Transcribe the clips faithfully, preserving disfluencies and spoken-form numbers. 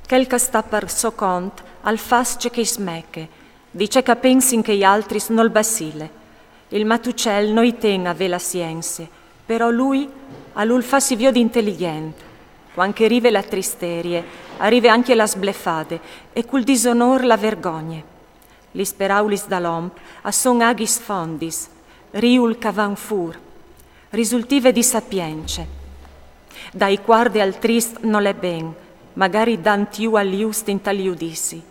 Chel ch'a sta par so cont al fas ce ch'i smeche, di ce ch'a pensin chei altris nol basile. Il matucel no i ten a vê la siense, però lui al ul fâsi viodi inteligent. Cuant ch'a rive la tristerie, a rive ancje la sblefade e cul disonôr la vergogne. Lis peraulis dal om a son aghis fondis, riul ch'a van fûr, risultive di sapience. Dai cuarde al trist nol è ben, magari dant jù al just intal judizi.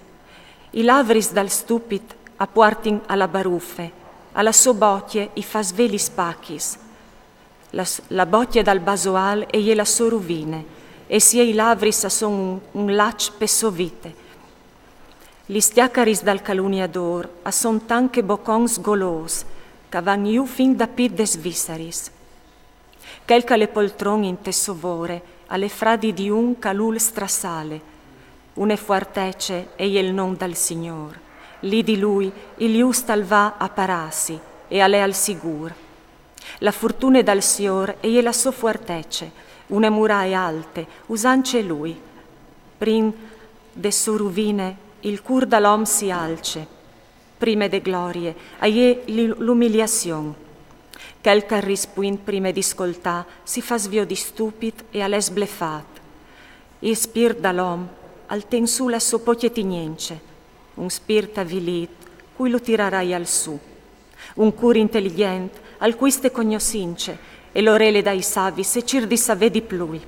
I lavris dal stupit a puartin a la barufe, a la sô bocje i fâs vê lis pachis. La, la bocje dal basoâl e je la sô ruvine, e siei lavris a son un, un laç pe sô vite. Lis cjacaris dal caluniadôr a son tant che bocons golôs, ch'a van jù fin dapît des visseris. Chel ch'al è poltron inte sô vore al è fradi di un ch'al ul strassâle. Une fuartece e je il non dal Signôr. Li di lui il just al va a parâsi e al è al sigûr. La furtune dal Siôr e je la sô fuartece, une murae alte, usance lui. Prin de sô ruvine il cûr dal om si alce. Prime de glorie a je li-, l'umiliazion. Chel ch'al rispuint prime di scoltâ si fâs viodi stupit e al è sblefât. Il spirt dal om al ten sù la sô pocje tignence. Un spirt avilît, cui lu tirarai al sù? Un cûr inteligent al cuiste cognossince, e l'orele dai savis e cîr di savê di plui.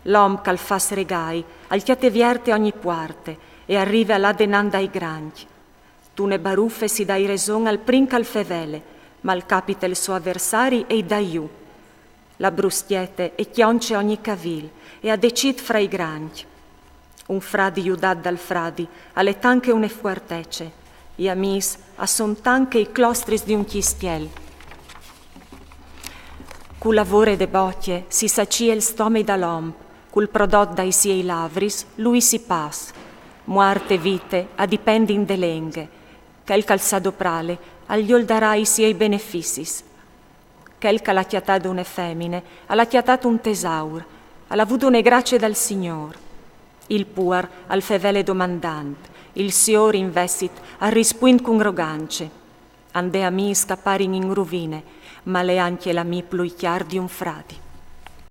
L'om ch'al fâs regâi al cjate vierte ogni puarte e al rive a lâ denant dai grancj. Tune barufe si dai reson al prin ch'al fevele, ma al capite il so aversari e i dà jù. La bruscjete e cjonce ogni cavîl e a decît fra i grancj. Un fradi judât dal fradi al è tant che une fuartece. I amîs a son tant che i clostris di un cjistiel. Cu la vore de bocje si sacie il stomei dal om, cul prodot dai siei lavris lui si pas. Muart e vite a dipendin de lenghe. Chel ch'al sa doprâle al joldarà i siei beneficis. Chel ch'al à cjatât une femine al à cjatât un tesaur, al à vût une gracie dal Signôr. Il puar al fevele domandant, il siôr invezit al rispuint cun rogance. A 'nd è amîs ch'a parin in ruvine, ma al è ancje l'amì plui cjar di un fradi.